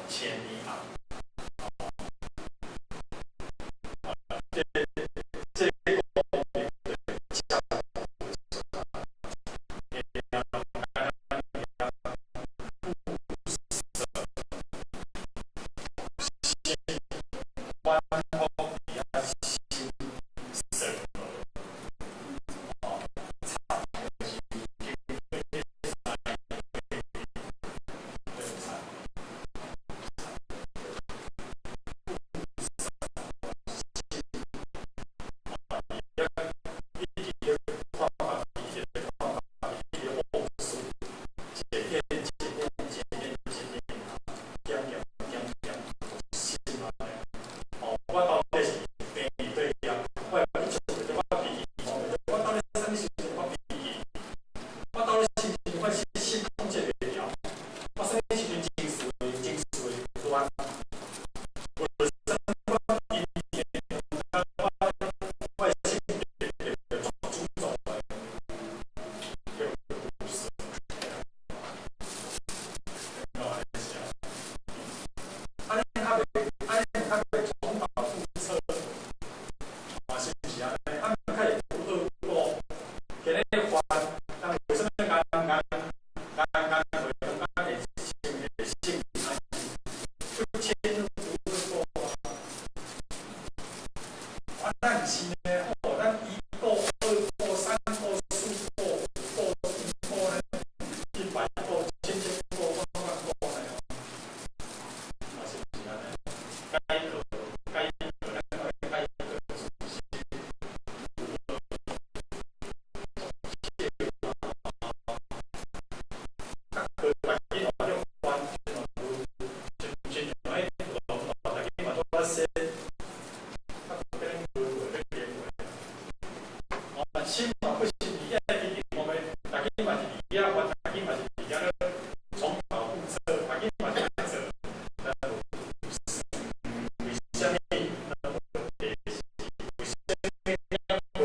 千年後，這個講明就是觀福佇遐修算哦，差就是經過這三個對差。一直咧看家己，一直咧看家己，一直咧學術，一片一片一片一片檢驗檢驗心安呢。哦，我到底是病對業，我會去做我脾氣，我到底啥物時陣我脾氣？我到底是毋是我心控制袂牢？我啥物時陣情緒會亂？有啥物因緣我的性格特別主動的，叫不捨。按呢較袂，按呢較袂重蹈覆轍，啊，是毋是按呢？啊，較會無惡果。今日犯，人為啥物艱艱艱艱會感覺會成會性安不輕無惡果啊！啊，咱毋是呢，吼，咱一過、二過、三過、四過、五過、十過呢，100過、千千過、萬萬過呢，啊，是毋是按呢？該過該過，咱愛該過自新無惡啊，過逐日嘛咧煩，親親像彼活動，逐日嘛拄仔說，啊，閣咧輪迴咧輪迴。啊，心嘛閣是佇遐一直講咧，逐日嘛是佇遐煩，逐日嘛是佇遐咧重蹈覆轍，逐日嘛是按呢做，咱無為啥物？咱問題是為啥物咱無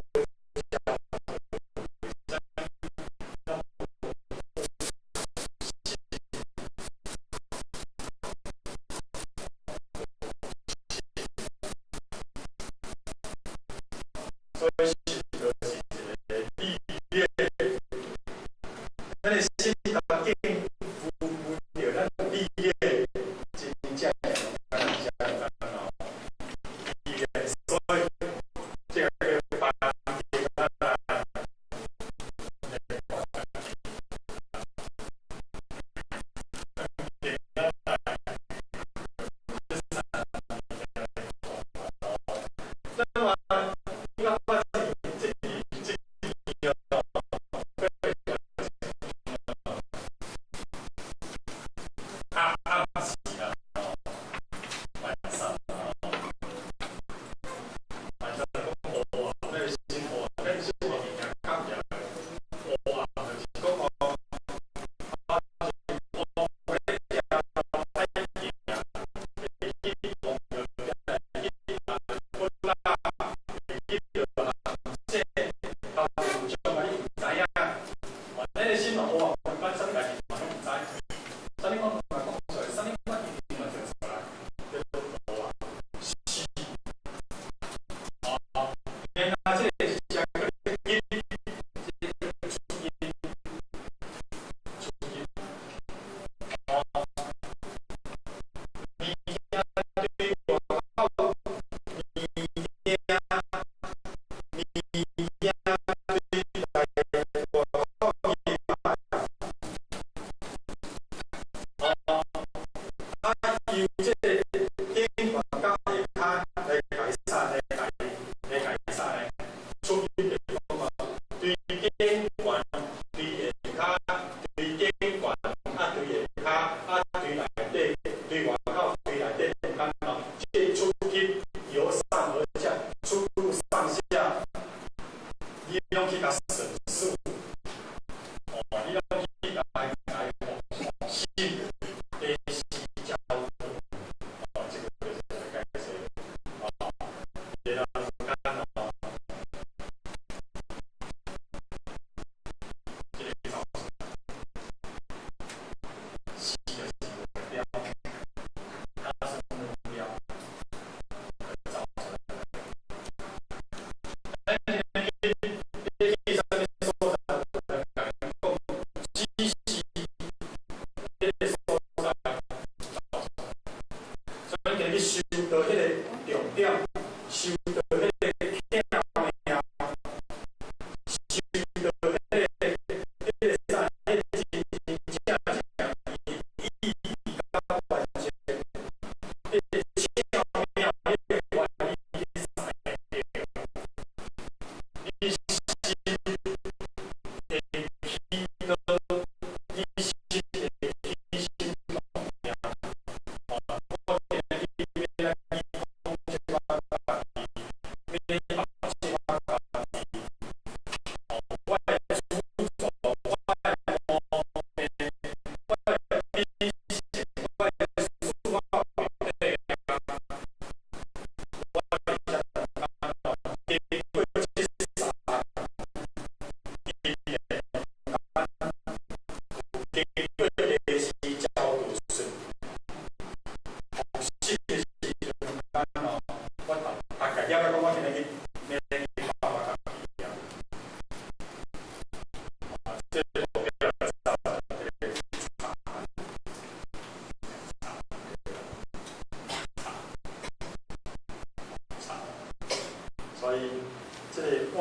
教？為啥物咱無信？所以心就是一個利益，咱的心環境有聞著咱利益，真正會咱才會當利益，所以這個叫凡定啊來。咱話，你感覺這哦，暗暗時啊，晚上啊，晚上講烏暗，咱的心烏暗，咱小可物件講起來，烏暗就是講哦，啊，烏咧行歹行，會去碰著，會去骨力，會去著陷阱，頭有障礙，你毋知影。哦，咱的心嘛烏暗，管啥物代誌嘛攏毋知，啥物款嘛講出來，啥物款一定嘛做出來，叫做烏暗。是。哦，然後這個是啥？叫因，這個出因，出因。哦，物件對外口，物件，物件對內外口伊歹。哦，啊，由這個頂懸佮下跤來共伊啥來共伊來共伊啥呢？出因就是講嘛，對頂懸、對下跤、對頂懸啊，對下跤啊，對內底、對外口、對內底中間哦，這個出入由上而下，出入上下，你攏去共審視，哦，你攏去共伊心第四交哦，這個就是來解釋，哦，然後中間哦，這個走出來，四就是目標，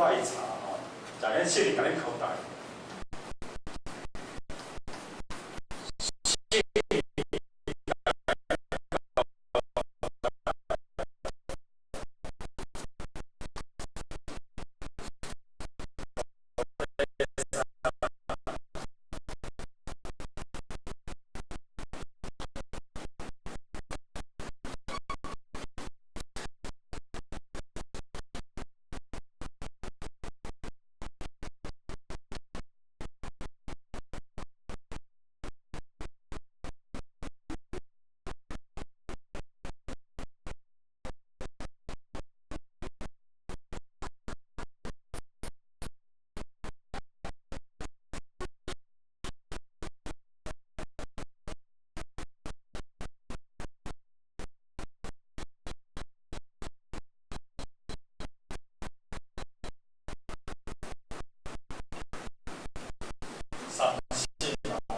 我的茶吼，食咱聖靈共恁交代。三性哦，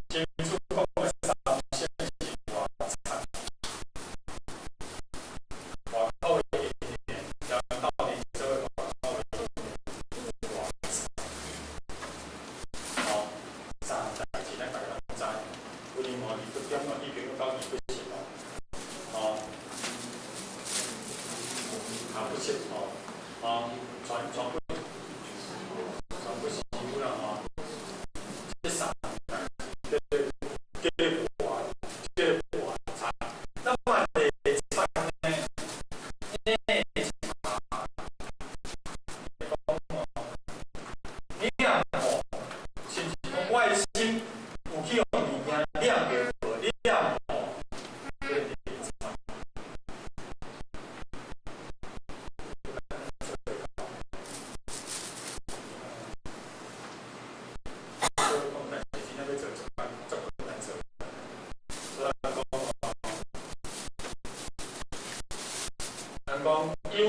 天主講的三性是偌慘，外口的因緣，將到底這個外口的因緣偌慘。哦，三項代誌咱大家攏知，有另外2個點哦，已經到2個是哦，哦，啊不是哦，哦，全全部。全部是有啦吼，這三項代誌叫做活，叫做活餐。那麼內餐呢？內茶講哦，你若吼，親像講我的心有去予物件掠著無？掠吼，叫內餐。所以講，代誌真正欲做這擺足困難做。所以咱講哦，咱講有